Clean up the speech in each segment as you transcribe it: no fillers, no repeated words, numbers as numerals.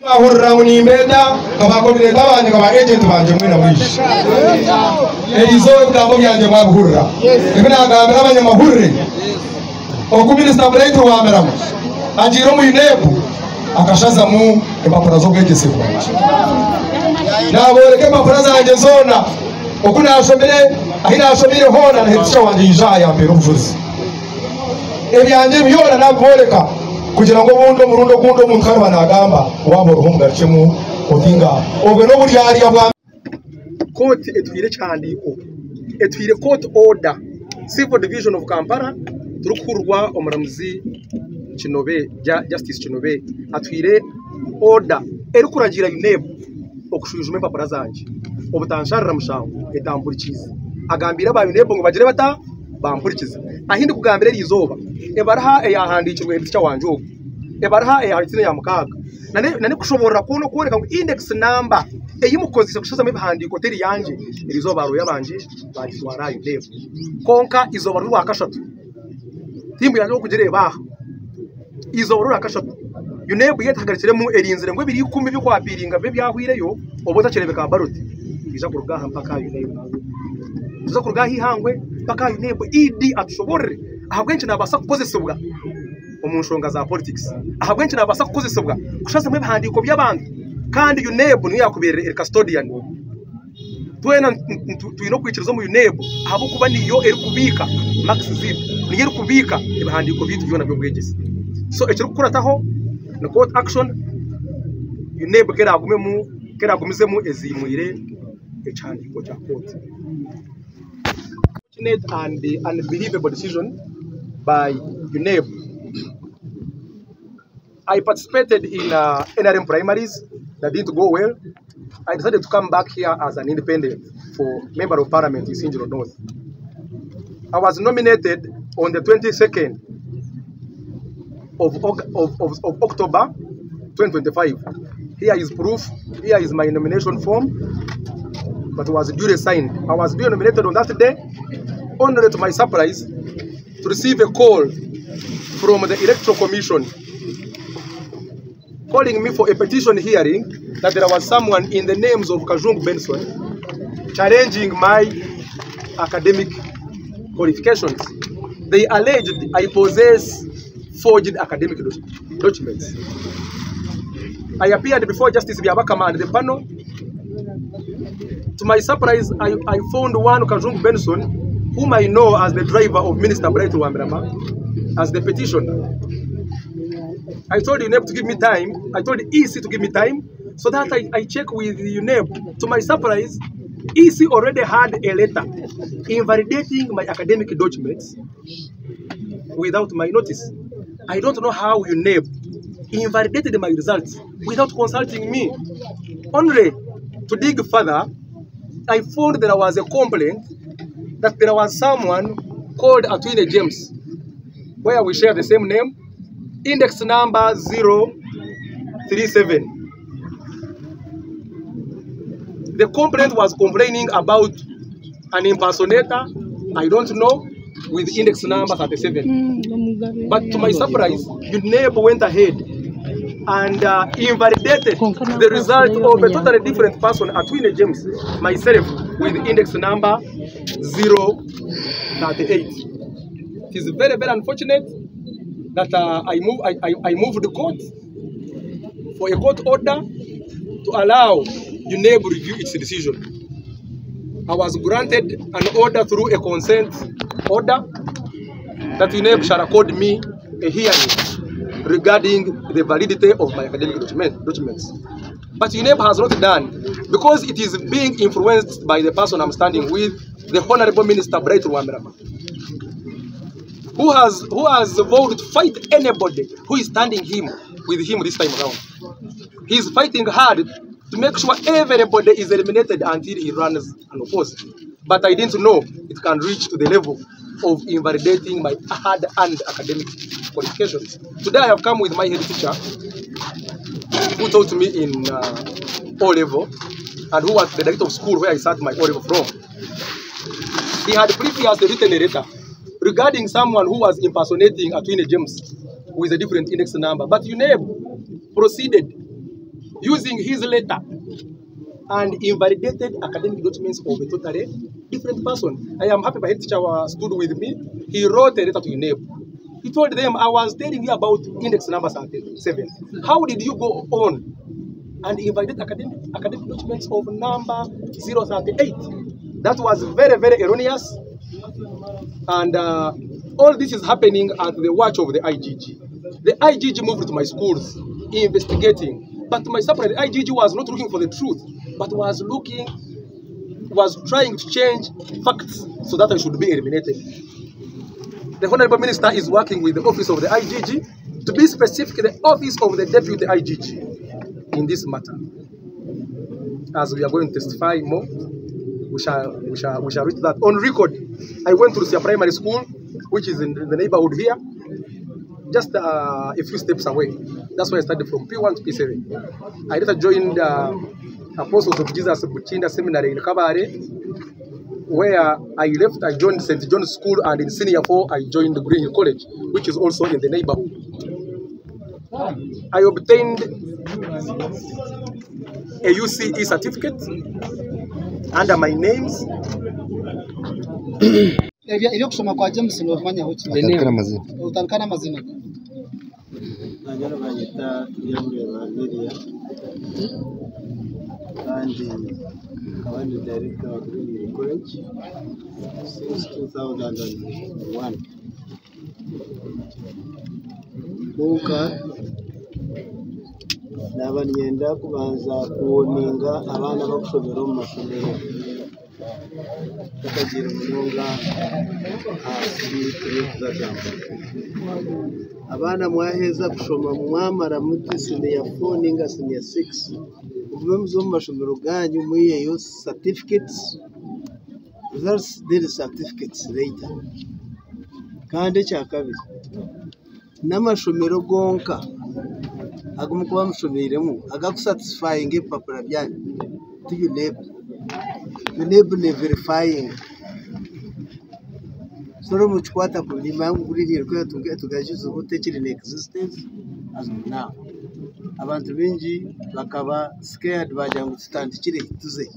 Mwahurira ngu nimbeeta nka ba coordinator bangye nka ba agent bangye mwena mwije. Erizooba ebigambo byangye mwabihurira. Ebi nagambira abanyamahurire oku Minisita Bright Rwamirama agiire omu UNEB akashazamu empapura z'obwegyese bwangye. Nabooreka empapura zangye zoona oku nashomire ahi nashomeire hoona na headteacher wangye yaija aha yampeera obujurizi. Ebyangye byona nabibooreka kugira ngu obundi omurundi ogundi omuntu ku ariba nagamba waaba oriho omugarukyemu oti ngaaha. Obwe n'oburyarya bwa. Kooti etuhaire ekihandiiko, etuhaire court order, Civil Division of Kampala turikuhurirwa omuramuzi Kinobe, Justice Kinobe atuhaire order erikuragiira UNEB okushwijuma empapura zangye obutansharira mushango etampurikiize. Agambiire aba UNEB ngu bagire bata? Bampurikize. Ahi ndikugambira eri izooba, ebaruha eyahandiikirwe headteacher wangye ogu, ebaruha eyahandiikirwe eya mukaaga, n'okushoboorora kwona okworeka ngu index number ei mukozeise kushozamu ebihandiiko teri yangye, eri izooba ba looya bangye baagitwara aha UNEB. Kwonka eizooba ry'orwakashatu tiimu yangye orikugireeba aha, eizooba ry'orwakashatu UNEB yeetahagarikiremu erinzire ngu ebiro ikumi by'okwapiiringa bibe byahweireyo obe otakireebeka aha ballot, twija kuruga aha mpaka aha UNEB. Nituza kuruga aha eihangwe mpaka aha UNEB, ED atushoboorore ahabw'enki naabaasa kukozesibwa. omu nshonga za politics. Ahabw'enki naabaasa kukozesibwa kushazamu ebihandiiko by'abantu kandi UNEB niyo yaakubaire eri custodian. Twena twine okwikiriza omu UNEB ahabw'okuba niyo erikubiika marks zaitu, niyo erikubiika ebihandiiko byaitu byona by'obwegyese. So ekirikukurataho ni court action, UNEB ku eraagumemu, ku eraagumizemu eziimwire ekihandiiko kya kooti. Unfortunate and unbelievable decision by UNEB. I participated in uh, NRM primaries that didn't go well. I decided to come back here as an independent for Member of Parliament in Isingiro North. I was nominated on the 22nd of, of, of, of October 2025. Here is proof. Here is my nomination form that was duly signed. I was duly nominated on that day, only to my surprise, to receive a call from the Electoral Commission calling me for a petition hearing that there was someone in the names of Kajungu Benson challenging my academic qualifications. They alleged I possess forged academic documents. I appeared before Justice Byabakama and the panel. To my surprise, I, I found one Kajungu Benson, whom I know as the driver of Minister Bright Rwamirama, as the petitioner. I told UNEB to give me time. I told EC to give me time so that I, I check with UNEB. To my surprise, EC already had a letter invalidating my academic documents without my notice. I don't know how UNEB invalidated my results without consulting me. Only to dig further, I found there was a complaint that there was someone called Atwine James, where we share the same name, index number 037. The complaint was complaining about an impersonator, I don't know, with index number 37. But to my surprise, UNEB went ahead and invalidated the result of a totally different person, Atwine James, myself, with index number 038. It is very, very unfortunate that I, move, I, I, I moved the court for a court order to allow UNEB review its decision. I was granted an order through a consent order that UNEB shall accord me a hearing regarding the validity of my academic document, documents. But UNEB has not done because it is being influenced by the person I'm standing with, the Honorable Minister Bright Rwamirama, who has, who has vowed to fight anybody who is standing him with him this time around. He is fighting hard to make sure everybody is eliminated until he runs unopposed. But I didn't know it can reach to the level of invalidating my hard-earned academic qualifications. Today I have come with my head teacher who taught me in O level and who was the director of school where I sat my O level from. He had previously written a letter regarding someone who was impersonating Atwine James with a different index number. But UNEB proceeded using his letter and invalidated academic documents of a totally different person. I am happy my head teacher stood with me. He wrote a letter to UNEB. He told them, I was telling you about index number 37. How did you go on and invalidate academic documents of number 038? That was very, very erroneous. And all this is happening at the watch of the IGG. The IGG moved to my schools investigating. But to my surprise, the IGG was not looking for the truth, but was trying to change facts so that I should be eliminated. The Honorable Minister is working with the office of the IGG, to be specific, the office of the Deputy IGG in this matter. As we are going to testify more, we shall reach that. On record, I went to Rusia Primary School, which is in the neighborhood here, just a few steps away. That's where I started from P1 to P7. I later joined Apostles of Jesus Buchinda Seminary in Kabare, where I left, I joined St. John's School, and in Senior 4, I joined Green Hill College, which is also in the neighborhood. I obtained a UCE certificate under my names. Ebyokusoma kwa James nobimanyaho ki? Otandika n'amazina. Otandika n'amazina. Nanye banyeta Turyabureba Amelia, kandi nkaba ndi director wa Green Hill College since 2001. Konka naba niinyenda kubanza kuwarninga abaana abakushomera omu mashomero batagiire munonga ahansi turikugagamba. Abaana mwaheza kushoma, mwamara muti senior 4 ninga senior 6, mugume muze omu mashomero ganyu mwiheyo certificates, results then certificates later. Kandi ekyakabiri, n'amashomero gonka agu mukuba mushomeiremu agakusatisfyinga ebipapura byanyu ti UNEB. UNEB neverifyinga. So mukikwata kubi, nimanya ngu Green Hill tugagize obu tekiri in existence as of now. Abantu baingi bakaba scared bagira ngu tutandikire tuze.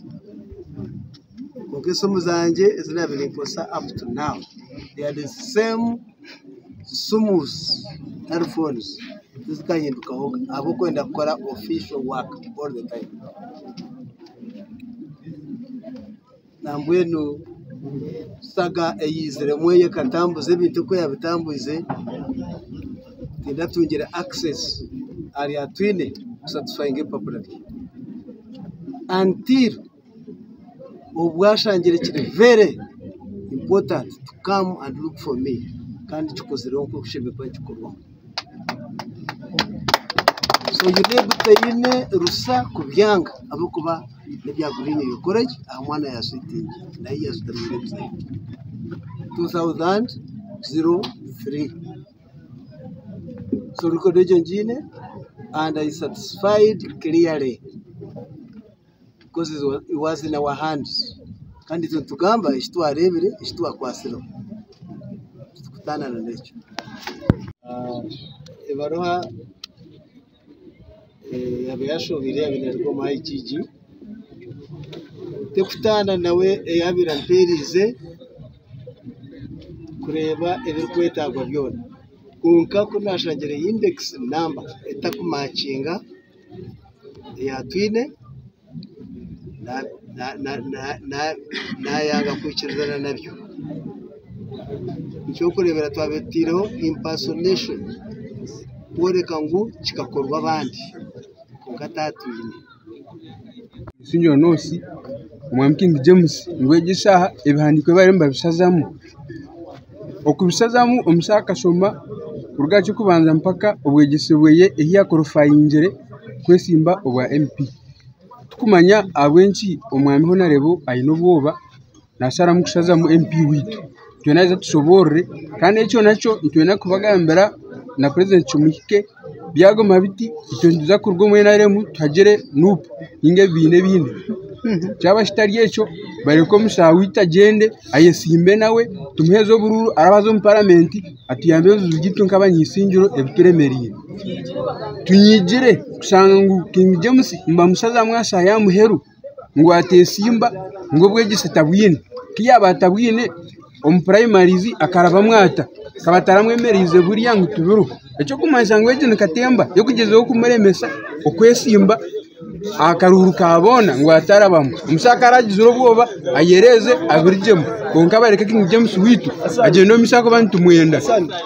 Konka esimu zangye ezi naabaire ninkozesa up to now, they are the same simus, telephones, tizikahindukaho ahabw'okwenda kukora official work all the time. Nambwenu saga eyiziremu ekatambuza ebintu oku yabitambuize, tindatungire access ahari Atwine kusatisfyinga ebipapura bye until obu ashangire kiri very important to come and look for me, kandi kikozireho nk'oku kishemereire kuba nikikorwaho. So UNEB teyine rusa kubyanga ahabw'okuba n'ebya Green Hill College aha mwana yaswitingi naye yasutamire ebizayo 2003. So record egyo ngiine and I satisfied clearly because it was in our hands. Kandi itwe nitugamba eki twareebire, eki twakwasireho, titukutaanana n'ekyo. Ebaruha yaaba yashohire yaaba neeruga omu IGG, tekutaana nawe eyabaire ampeerize kureeba ebirikwetagwa byona. Kwonka ku naashangire index number etakumatchinga eya Twine, nayanga kwikirizana nabyo. Ekyokureebera, twaba tutaireho impersonation kworeka ngu kikakorwa abandi kwonka tatwine. Isingiro North, omwami King James, ngu egi eshaaha ebihandiiko ebi bariyo nibabishazamu. Okubishazamu, omushaija akashoma kuruga aha ky'okubanza mpaka obwegyese bweye ehi yaqualifyingire kwesimba obwa MP. Tikumanya ahabw'enki omwami Honorable aine obwoba nasharamu kushazamu MP waitu. Nitwenda aije atushoboorore, kandi ekyo nakyo nitwenda kubagambira na President kimuhike. Byaguma biti, itwe nituza kuruga omu NRM tuhagire NUP ninga ebibiina ebindi. Kyaba kitari ekyo bareke omushaaha waitu agyende ayesimbe nawe tumuheeze oburuuru arabe aze omu paramenti atuyambe ebizibu byaitu nk'abanyaisingiro ebituremereire. Tunyigire kushanga ngu King James nibamushazamu aha shaaha y'aha muheru ngu ateesimba ngu obwegyese tabwine. Ku yaaba atabwine omu purayimarizi akarabamu ata? Akaba ataramwemereize buriya ngu tibiriho. Eky'okumanyisa ngu egi ni katemba y'okugyezaho kumuremesa okwesimba aha karuuru ka boona ngu atarabamu. Omushaija ku aragizire obwoba ayereeze abirugyemu kwonka bareke King James waitu agyende omu maisho ahakuba nitumwenda.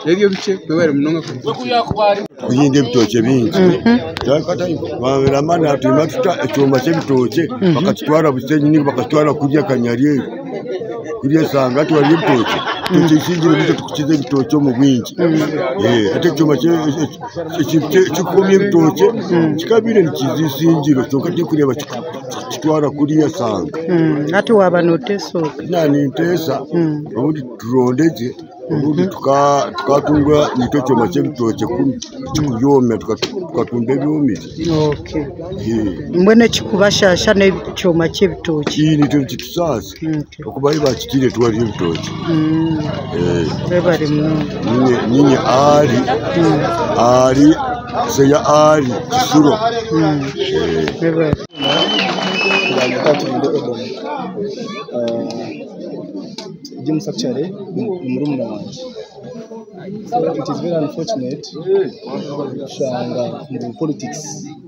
Ebyo bikye mwebare munonga kuhurikiriza. Kuhinga ebitookye bingi Rwamirama naatwima tuta ekyoma ky'ebitookye bakakitwara Bushenyi nainga bakakitwara kuriya Kanyari eyo kuriya osanga hati hariyo ebitookye, ebitookye ekihingire nikyo turikukiza ebitookye omu bwingi hati ekyoma ekirikukomya ebitookye kikabaire nikiiza Isingiro kwonka tindikureeba kukitwara kuriya Sanga. Hati waaba nooteesa ota? Naaba ninteesa obundi turonde gye. Obundi tukatunga naitwe ekyoma ky'ebitookye kunu tikikubyomya tukatunda ebyomire. Mbwenu ekirikubashaasha n'ekyoma ky'ebitookye? Naitwe nikitusaasa ahakuba ahu baakitaire twarya ebitookye. Webare munonga. Niinye Ali, Ali Seya Ali Kisuro. Webare. James actually ni murumuna wangye. So it is very unfortunate kushanga ngu politics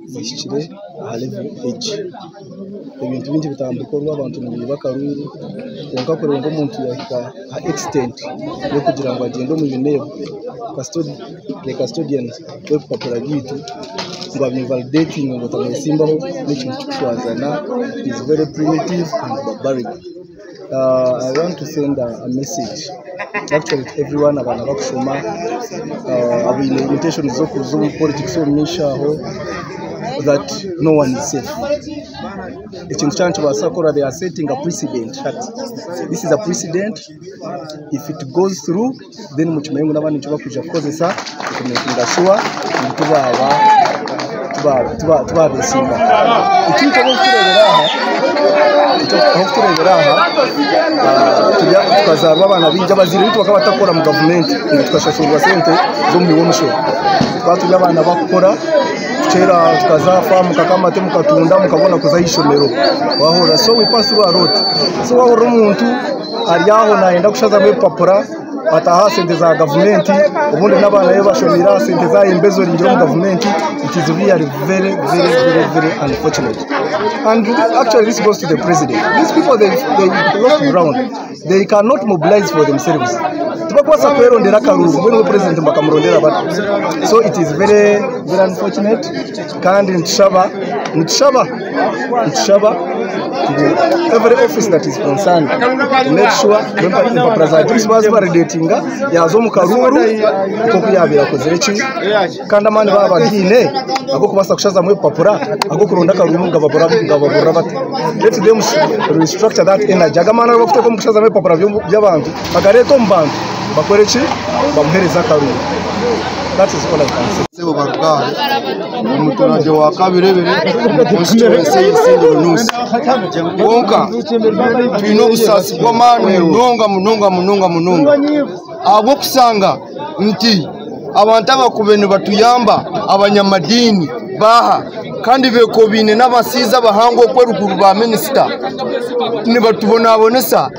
zihikire aha level egi. Ebintu bingi bitandikirwe abantu nibaiba akaruuru kwonka kureeba ngu omuntu yahika aha extent y'okugira ngu agyende omu UNEB the custodians b'ebipapura byaitu ngu abinvalidatinge ngu otamwesimbaho n'ekintu kikushwazana is very primitive and barbaric. I want to send a message actually to everyone abaana bakushoma abaine intentions z'okuza omu politics omu maisho aho that no one is safe. Ekintu kyaba nikibaasa kukora they are setting a precedent hati. This is a precedent if it goes through then mukimanye ngu n'abandi nikyo bakwija kukozesa okumekinga sure ngu tibaaba tibabeesimba. Ekindi ahu orikutureebera aha tukazaarwa abaana baingi abazaire baitu bakaba batarikukora omu gavumenti ngu tukashashurwa sente z'omuhi w'omushoro. Tukaba turi abaana barikukora kera tukaza aha faamu mukakama amate mukatunda mukabona kuza aha ishomero waahurira so we pass through a lot. So waahurira omuntu ari aho naayenda kushazamu ebipapura ataaha aha sente za gavumenti obundi n'abaana be bashomeire aha sente za embezoringire omu gavumenti it is really very very very very unfortunate and actually this goes to the president these people they, they lost ground they cannot mobilize for themselves tibakubaasa kwerondera akaruru mbwenu we president bakamurondera bata so it is very very unfortunate kandi nitushaba nitushaba nitushaba ngu every office that is concerned to make sure empapura za James bazivalidatinga yaza omu karuuru nk'oku yabaire akozire ki kandi amaani baaba bagaine ag'okubaasa kushazamu ebipapura ag'okuronda akaruuru nigababurira bata let them restructure that energy ago amaani agu barikuteeka omu kushazamu ebipapura by'abantu bagareete omu bantu bakore ki bamuheereze akaruuru that is all I can say. Sebo Barugari omuturage wa Kabirebere omu constituency y'Isingiro North. Kwonka twine obusaasi bw'amaani munonga munonga munonga munonga ahabw'okushanga nti abantu abakubaire nibatuyamba abanyamadiini baaha kandi beekobaine n'abashaija abahangu okwo eruguru ba minisita nibatubonabonesa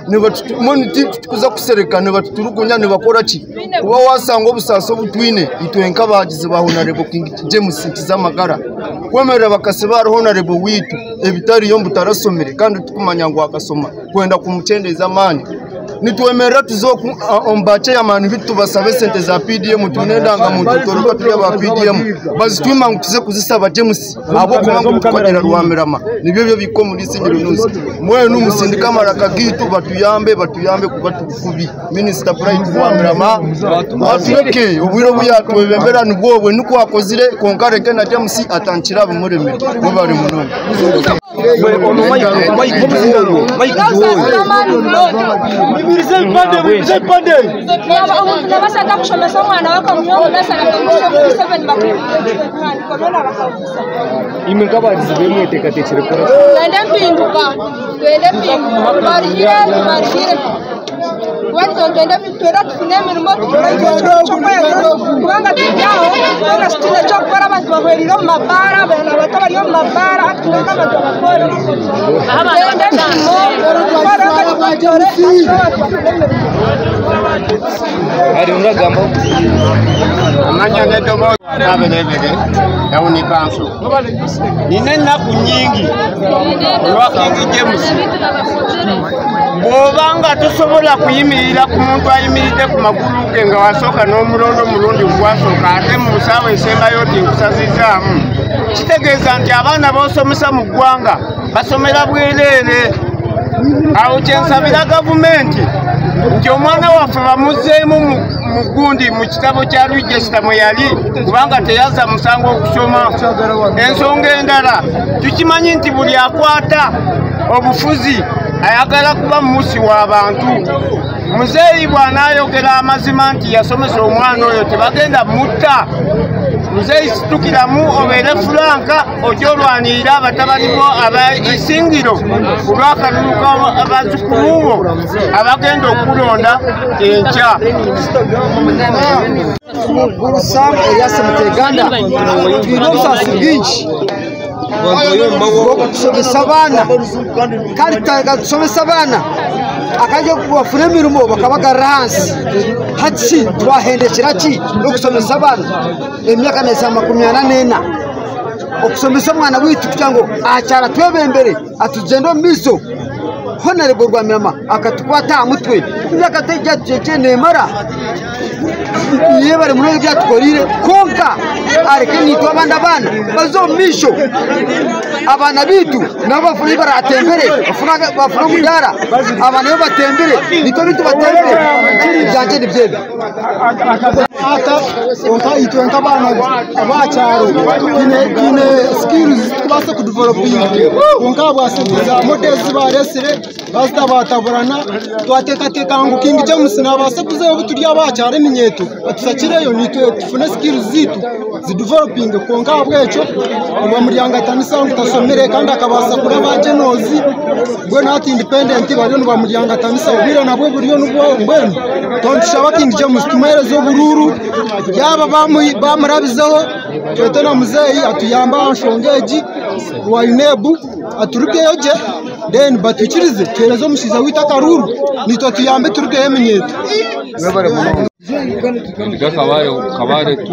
mbwenu titukuza kusereka nibatuturugunya nibakora ki kuba waashanga obusaasi obu twine itwe nk'abahagizi ba Honarebo King James Nkizamagara kwemerera bakasiba ahari Honarebo waitu ebitariyo mbu tarasomire kandi turikumanya ngu akasoma kwenda kumukyendeeza amaani Nitwemerera tuze oku omu ba chairman bitu tubasabe esente za PDM twine endangamuntu nitworeka turi aba PDM bazitwima ngu tuze kuzisaba James ahabw'okuba ngu tukagira Rwamirama nibyo ebyo ebihika omuri Isingiro North. Mbwenu musindike amaraka gaitu batuyambe batuyambe kuba turi kubi. Minisita Bright Rwamirama atureke obwire obu yatwebembera nibwo obwe nikwo akozire kwonka areke na James atandikire abimuremire. Mwebare munonga. Omuntu nabaasa ata kushomesa omwana we akamuha omu nasare akamuhitsya omu P7 bakamuha ebihandiiko byona bakabuza. Imwe nk'abagizi b'emweteekateekire kukora ki? Twende empinduka, twende empinduka, tubarihire, tubarihire. Kuba nitwe twenda tufune emirimo tukore eky'okwekorera kubanga turi aho twena titwine ky'okukora abantu bahwereire omu mabaara abaana bato bari omu mabaara hati twine abantu abakora. Twende emirimo tukore tukore abantu bafune emirimo. Amanya n'eddoboozi Kaberebere Town Council. Nina ennaku nnyingi olwa King James. Bw'oba nga tosobola kuyimirira ku muntu ayimiridde ku magulu ge nga wasooka n'omulonda omulundi ogwasooka ate mu ssaawa esembayo oti nkusazizaamu, kitegeeza nti abaana b'osomesa mu ggwanga basomera bwereere. Awo kye nsabira gavumenti nti omwana waffe bamuzzeemu mu gundi mu kitabo kya register mwe yali, kubanga teyazza musango okusoma. Ensonga endala, tukimanyi nti buli akwata obufuzi ayagala kuba mumusi w'abantu. Muzeeyi bw'anaayogera amazima nti yasomesa omwana oyo tebagenda mutta. Muzeeyi situkiramu obeere fulanka ojje olwanirire abatabani bo aba Isingiro ku lw'akalulu k'abazzukulu bo abagenda okulonda enkya. Sam Elias Muteganda twine obusaasi bwingi bw'okutusomesa abaana kandi tutasomesa abaana akajja bafuna emirimo bakabagarra ahansi. Hati ki twahendekera ki n'okusomesa abaana emyaka neza 44 okusomesa omwana waitu kugira ngu akyara twebembere atugende omu maiso. Honorable Rwamirama akatukwata aha mutwe emyaka tegyatukyekye nemara yebare muno ebyatukorire konka areke nitwe abandi abaana baze omu maisho. Abaana bitu nabo bafune baratembere bafune omudaara abaana bo batembere nitwe bitu batembere ebyangye nibyebyo. Ata konka itwe nk'abaana abakyaro twine skills tukubaasa kudevelopinga konka ahabwa sente za models baresire bazitabaataburana twateekateeka ngu King James nabaasa kuzayo obu turi abakyaro eminyeeto batusakireyo nitwe tufune skills ziitu zidevelopinge konka ahabwekyo nibamuryangatanisa ngu tasomire kandi akabaasa kuraba genozi mbwenu hati independent bariyo nibamuryangatanisa obwire nabwo buriyo nibwo mbwenu tontushaba King James tumuheereze oburuuru yaaba bamurabizeho twete na muzeeyi atuyambe aha nshonga egi rwa UNEB aturugeyo gye then batwikirize tuheereze omushaija waitu akaruuru nitwe tuyambe turugeyo eminyeeto. Ndiga kabare tu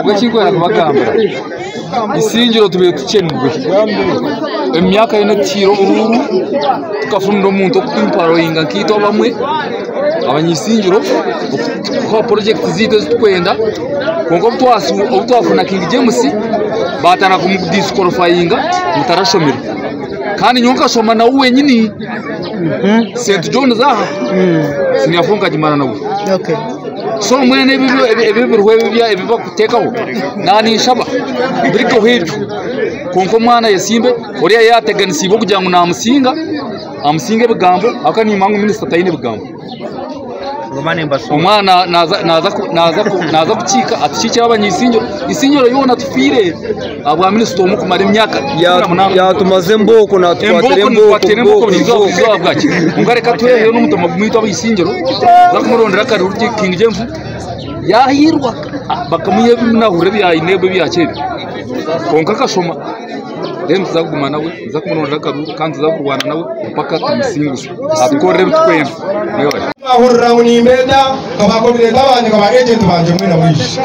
ubwo kinkwera kubagambira Isingiro tubiire tukyenirwe emyaka yona tukiire oburuuru tukafunira omuntu okutumparoyinga nkaitwe abamwe abanyisingiro okuha project ziitu ezitukwenda konka obu twafuna King James batandika kumudisqualifyinga mutarashomire kandi nyowe nkashoma nawe wenyini St John's aha senior nkagimara nawe. So mwene ebi biriho ebi bakuteekaho naninshaba birikeho ebyo konka omwana yesimbe oriya yateganisiibwe okugira ngu namusinga amusinga ebigambo aka nimanya ngu minisita taine ebigambo. Omwana naza kukiika atukiikire abanyisingiro isingiro yoona tufiire ahabwa minisita omwe kumara emyaka yatumaze embooko natukwatira embooko nizooba bwaki konka reka tweheyo n'omutima gwaitu abaisingiro za kumurondera akaruru King James yahirwa bakamuha ebinahurira ebya UNEB ebyakyebi konka akashoma then tuza kuguma nawe tuza kumurondera akaruru kandi tuza kurwana nawe mpaka tumusinguze atukorere ebitukwenda. Ahurira ngu nimbeeta nkabakoordinator bangye nkaba agent bangye mwena mwishe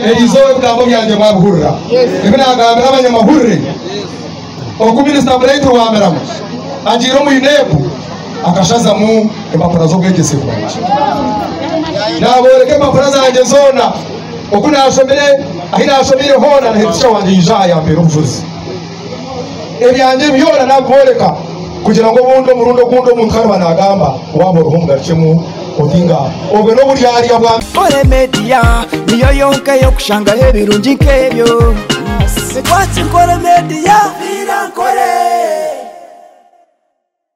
erizooba ebigambo byangye mwabihurira ebi nagambira abanyamahurire oku minisita Bright Rwamirama agiire omu UNEB akashazamu empapura z'obwegyese bwangye nabooreka empapura zangye zoona oku nashomire ahi nashomire hoona na head wangye yija aha yampeera obujulizi ebyangye byona nabibooreka kugira ngu obundi omurundi ogundi omuntu kariba nagamba waba oriho omugarukyemu otinga obwe n'oburyarya bwa Ore media niyo yonka yokushangaho ebirungi nk'ebyo. Watch Nkore Media. Nkore.